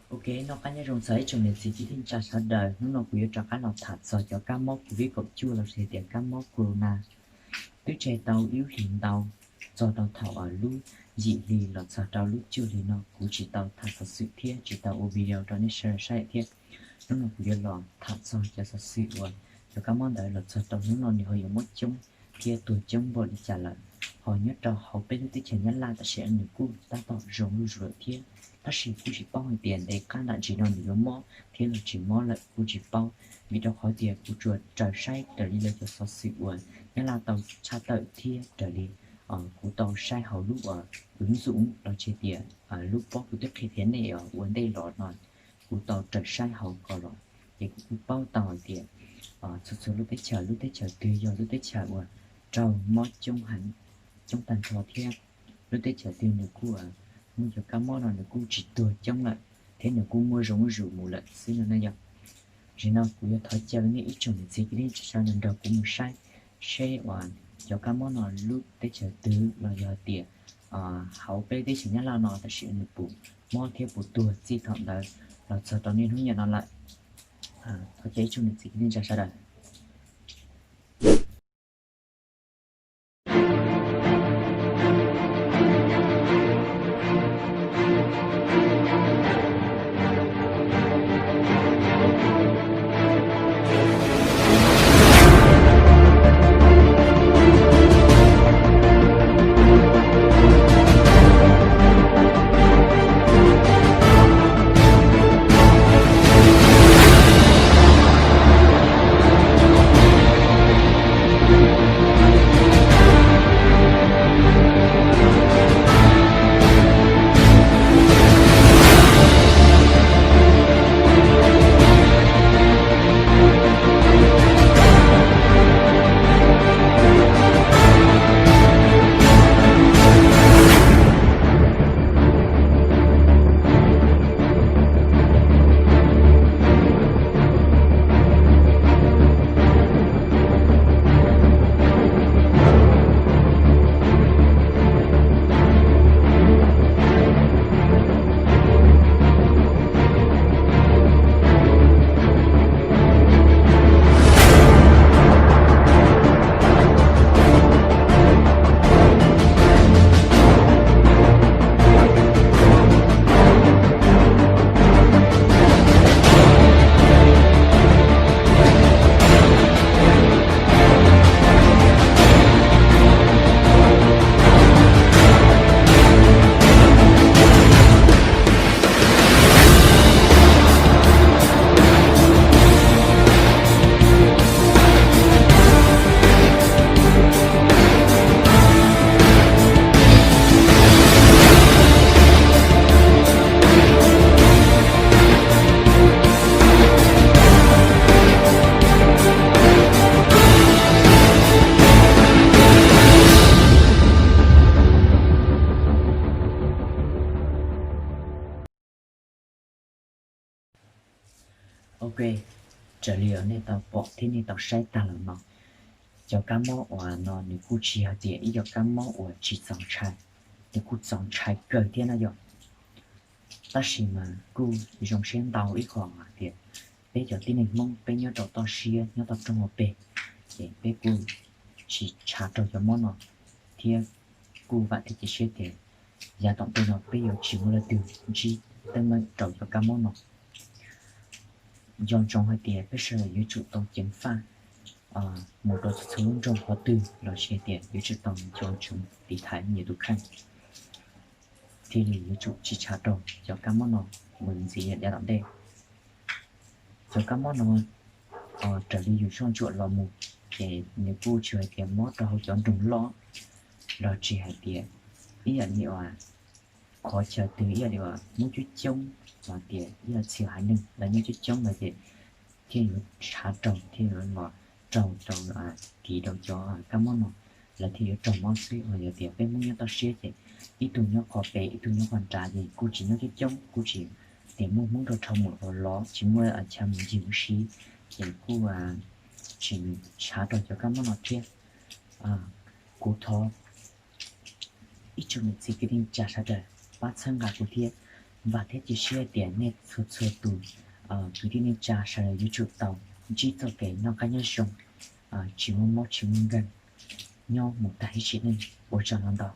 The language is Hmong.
Ok, noj qab nyob zoo txog ib tsoom niam txiv kwv tij neej tsa sawv daws. Hnub no kuv yuav rov qab los tham txog cov kab mob covid kaum cuaj los sis tias kab mob corona. Twb tseg tau ib lub hlis ntau, txog rau thaum lub yim hli los txog rau lub cuaj hlis no kuv tsis tau tham xov xwm thiab tsis tau ua video rau nej sawv daws saib thiab. Hnub no kuv yuav los tham txog cov xov xwm uas cov kab mob ntawd los txog rau hnub no nws ho yuav muab coob thiab tuag coob npaum li cas lawm. Ho nyob rau hauv peb lub teb chaws Nyab Laj tam sim no nws kuj tab tom zoo zuj zus lawm thiab, tab sis kuj tsis paub hais tias ntev qab nram ntsis no nws yuav mob thiab los tsis mob lawm kuj tsis paub, vim rau qhov tias kuv tsuas raws saib raws li cov xov xwm uas Nyab Laj tau tshaj tawm thiab raws li kuv tau saib hauv lub YouTube los sis tias lub pob kuv twb qhia nej ua ntej los no, kuv tau raws saib hauv ko los ces kuv kuj paub tau hais tias txhua txhua lub teb chaws, lub teb chaws twg yog lub teb chaws uas raug mob coob heev, coob tag nrho thiab lub teb chaws twg nws kuj muaj cov kab mob no nws kuj tsis tuag coob lawm thiab nws kuj muaj zoo zuj zus mus lawm xwb no na yog. Zaum no kuv yuav thov caw nej ib tsoom niam txiv kwv tij neej tsa sawv daws nrog kuv mus saib seb uas cov kab mob no lub teb chaws twg los yog tias hauv peb teb chaws Nyab Laj no tam sim no nws puas mob thiab puas tuag txij thaum ntawd los txog rau niaj hnub nim no lawm. Thov caw ib tsoom niam txiv kwv tij neej tsa sawv daws. Ok, raws li nej tau pom thiab nej tau saib tag los no, cov kab mob uas no nws kuj tsis hais tias ib co kab mob uas tsis txaus ntshai, nws kuj txaus ntshai kawg thiab na yog. Tab sis mas kuj zoo siab ntau ib qho hais tias peb cov tib neeg Hmoob peb nyob rau toj siab nyob toj roob hauv pes, ces peb kuj tsis tshav raug cov mob no thiab kuj vam thiab cia siab tias yav tom ntej no peb yuav tsis muaj leej twg ntsib teeb meem rau cov kab mob no. Nco ntsoov hais tias peb sawv daws yuav tsum tau ceev faj mus rau txhua txhua lub nroog qhov twg los sis tias yuav tsum tau nco ntsoov tiv thaiv nyias tus kheej thiaj li yuav tsum tsis tshav raug cov kab mob no mus ntxiv yav tom ntej. Cov kab mob no raws li yus soj ntsuam los mus ces nws kuj tsis hais tias mob rau hauv cov nroog loj los tsis hais tias ib yam li uas qhov chaw twg ib yam li uas muaj coob coob los tias ib yam txhia haiv neeg lawv nyob coob coob los ces thiaj yuav tshav raug thiaj yuav los raug rau kiv rau cov kab mob no, lawv thiaj yuav raug mob xwb. Ho yog tias peb Hmoob nyob toj siab ces ib tug nyob qhov pem ib tug nyob qhov nrad ces kuj tsis nyob coob coob, kuj tsis tias muaj Hmoob rau rhau mus rau los tsis muaj chaw mus ncig mus si, ces kuj tsis tshav raug cov kab mob no thiab. Kuv thov ib tsoom niam txiv kwv tij neej tsa sawv daws pab txhawb nqa kuv thiab. Vam thiab cia siab tias nej txhua txhua tus kwv tij neej tsa sawv daws yuav tsum tau ntsib txoj kev noj qab nyob zoo, tsis muaj mob tsis muaj nkeeg nyob mus tag ib sim neej. Ua tsaug ntau ntau.